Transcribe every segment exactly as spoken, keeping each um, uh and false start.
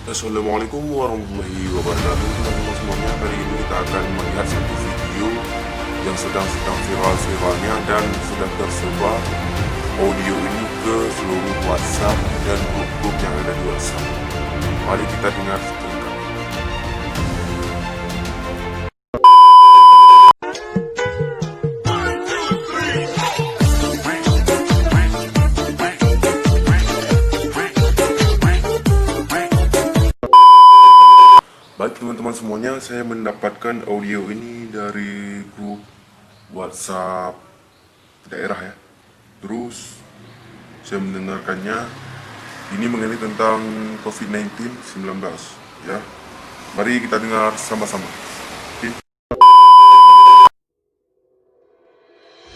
Assalamualaikum warahmatullahi wabarakatuh, teman-teman semuanya. Kali ini kita akan melihat satu video yang sedang-sedang viral-viralnya dan sudah tersebar audio ini ke seluruh WhatsApp dan grup-grup yang ada di WhatsApp. Mari kita dengar selengkapnya. Baik, teman-teman semuanya, saya mendapatkan audio ini dari grup WhatsApp daerah, ya. Terus saya mendengarkannya. Ini mengenai tentang covid nineteen sembilan belas, ya. Mari kita dengar sama-sama. Oke.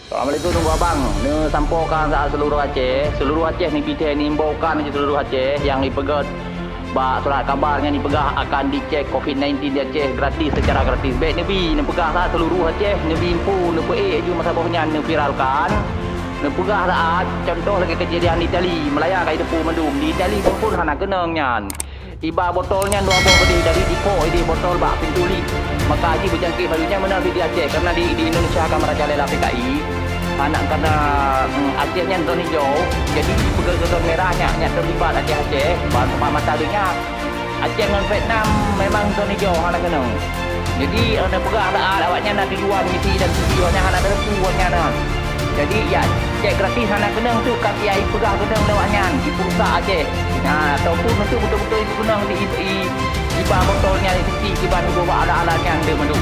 Assalamualaikum, Teungku Abang. Neusampoekan saat seluruh Aceh, seluruh Aceh neubi thèe, neuimbaukan keu seluruh Aceh nyang jipeugèt bak surat kabar nyang jipeugah akan dicek covid nineteen di Aceh gratis, secara gratis. Bèk neubi, neupeugah saat seluruh Aceh, neubi info, neupeuék aju masa boh nyan, neuviralkan. Neupeugah saat, contoh lagèe keujadian di Itali, meulaya ka jiteupeue mandum. Di Itali pun hana keunong nyan. Iba botol nyan dua boh keudéh, dari jipok idéh botol bak pintoe lift. Maka jih beujangkét laju nyan meunan di Aceh, karena di, di Indonesia ka meurajalela P K I. Aneuk karena, hmm, Aceh nyan zon hijau, jadi peugah zon merah nyak, nyak teulibat Aceh-Aceh, ban teumpat mata donya. Aceh ngon Vietnam memang zon hijau hana keunong. Jadi, eh, na peugah saat awaknyan na tujuan misi dan tuju awaknyan hana teupeue awaknyan na. Jadi, ya, cek gratis hana keunong tu ka pih jipeugah keunong lé awaknyan, jipeurusak Aceh. Nah, ataupun untuk beutôi-beutôi keunong di, di, di bak botol nyan, di titik kiban dua bak alat-alat nyan deuh mandum.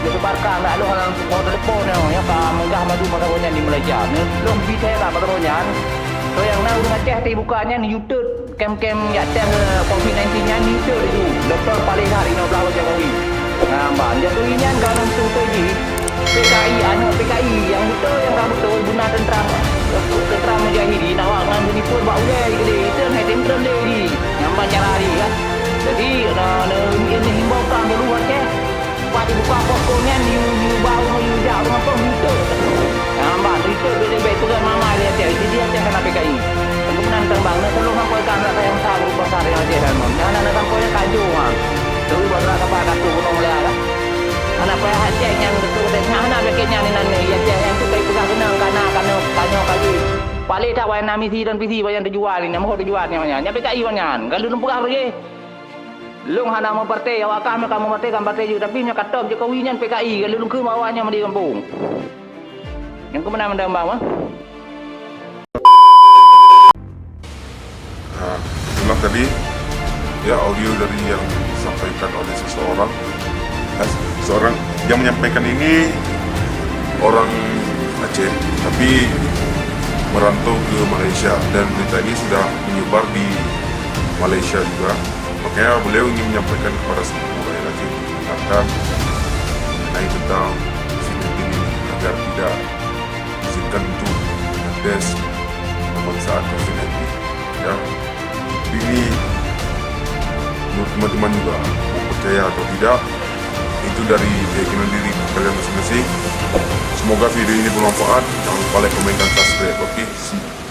Geusebarkan dak lôn lam telepon nyoe, ya, ka meugah madu masa nyan di Malaysia. Nyoe lôn bi thèe bak masa nyan. Soe nyang na ureueng Aceh teubuka nyan, YouTube. Kem-kem jak test, eh, covid nineteen nyan, niteuh laju. Dokto paléh that inoe blaih Jokowi. Nah, ban Jokowi nyan ka lôn tuntut jih. P K I, aneuk P K I nyang beutôi, nyang ka beutôi, beuna teuntara, teuntara mujahidin awak ngon seunipon bak ulèe jih keudéh. Itu hai teuntara lé jih. Nyang ban cara jih, kan. Jadi, na, na, na, himbau kang dulu, Aceh. Pat jibuka posko nyan, yue, yue bau, yue jak, yue gampông, yue teuk. Nyang ban, yue teuk, bèk, bèk peugah mama lé Aceh. Jadi Aceh hana P K I. Teungku meunan teuk bang, na tolong sampaikan rasa nyang sa, berupa sa nyang Aceh dan mon. Nyang na, na sampoe nyang kanjong, ha. Teuh bak rasa apa katu gunong mulia, kan? Hana payah Aceh nyang beutôi, Aceh hana payah nyan, inan ni, Aceh nyang tu kai peugah keunong, kana, kano, kanyo, kali. Paléh that wayang na misi dan visi, wayang teujual ni, nyan mohon teujual nyan, nyan P K I nyan. Kalau lôn peugah lagèe Lôn hana meupartai, awak kah meuka meupartai, kan partai jih, tapi meunyoe ka top Jokowi nyan P K I, ka lôn kheun awak nyan meudeh gampông. Nyang keumeunang mantong bang, mah. Nah, itulah tadi, ya, audio dari yang disampaikan oleh seseorang. Ya, seseorang yang menyampaikan ini orang Aceh, tapi merantau ke Malaysia dan berita ini sudah menyebar di Malaysia juga. Makanya beliau ingin menyampaikan kepada seluruh rakyat Aceh, mengingatkan mengenai tentang covid sembilan belas ini agar tidak izinkan untuk tes pemeriksaan covid sembilan belas. Ya, tapi ini menurut teman-teman juga, mau percaya atau tidak, itu dari keyakinan diri kalian masing-masing. Semoga video ini bermanfaat. Jangan lupa like, komen, dan subscribe. Oke, see you.